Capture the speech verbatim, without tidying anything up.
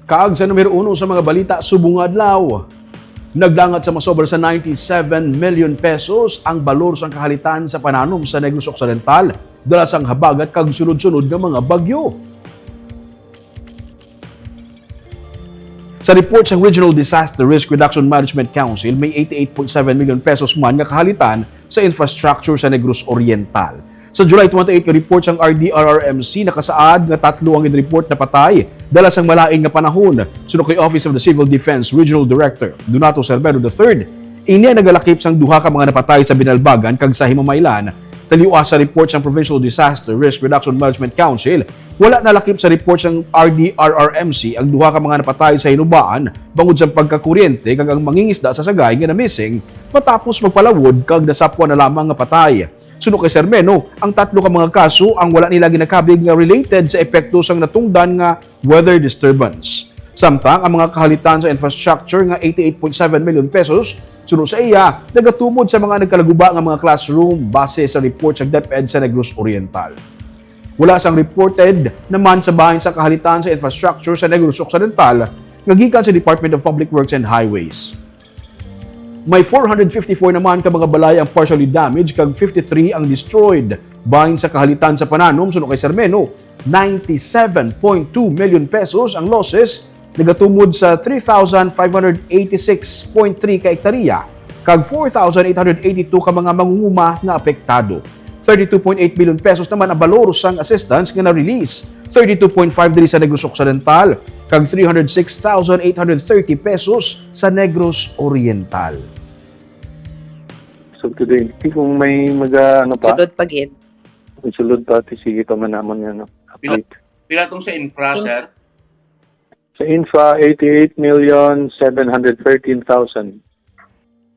Kag sa numero uno sa mga balita subong nga adlaw, nagdangat sa masobra sa ninety-seven million pesos ang balor sang kahalitan sa pananom sa Negros Occidental dala sang habagat kag sunod-sunod nga mga bagyo. Sa report sang Regional Disaster Risk Reduction Management Council, may eighty-eight point seven million pesos man nga kahalitan sa infrastructure sa Negros Oriental. Sa July twenty-eight nga report sang R D R R M C, nakasaad nga tatlo ang gin-report na patay dala sang malain nga panahon. Suno kay Office of the Civil Defense Regional Director Donato Sermero the third, ini ang nagalakip sang duha ka mga napatay sa Binalbagan kag sa Himamaylan. Taliwa sa report sang Provincial Disaster Risk Reduction Management Council, wala nalakip sa report sang R D R R M C ang duha ka mga napatay sa hinubaan bangod sa pagkakuryente kag ang mangingisda sa Sagay nga na-missing matapos magpalawod kag nasapwan na lamang nga patay. Suno kay Sermeno, ang tatlo ka mga kaso ang wala nila ginakabig nga related sa epekto sang natungdan nga weather disturbance. Samtang ang mga kahalitan sa infrastructure nga eighty-eight point seven million pesos, suno sa iya, nagatumod sa mga nagkalaguba nga mga classroom base sa report sa DepEd sa Negros Oriental. Wala sang reported naman sa bahin sa kahalitan sa infrastructure sa Negros Occidental nga gikan sa Department of Public Works and Highways. May four hundred fifty-four naman ka mga balay ang partially damaged kag fifty-three ang destroyed. Bahin sa kahalitan sa pananom, suno kay Sermeno, ninety-seven point two million pesos ang losses, nagatumod sa three thousand five hundred eighty-six point three ka ektarya kag four thousand eight hundred eighty-two ka mga mangunguma nga apektado. Thirty-two point eight billion pesos naman ang balor sang assistance nga na-release, thirty-two point five diri sa Negros Occidental kag three hundred six thousand eight hundred thirty pesos sa Negros Oriental. So today, kung may maga, ano pa, Sulod pa gid. Sulod pa, ti sige pa man namon nga, ano, Pila, update. Pila tong sa infra, In- sir? Sa infra, eighty-eight million seven hundred thirteen thousand.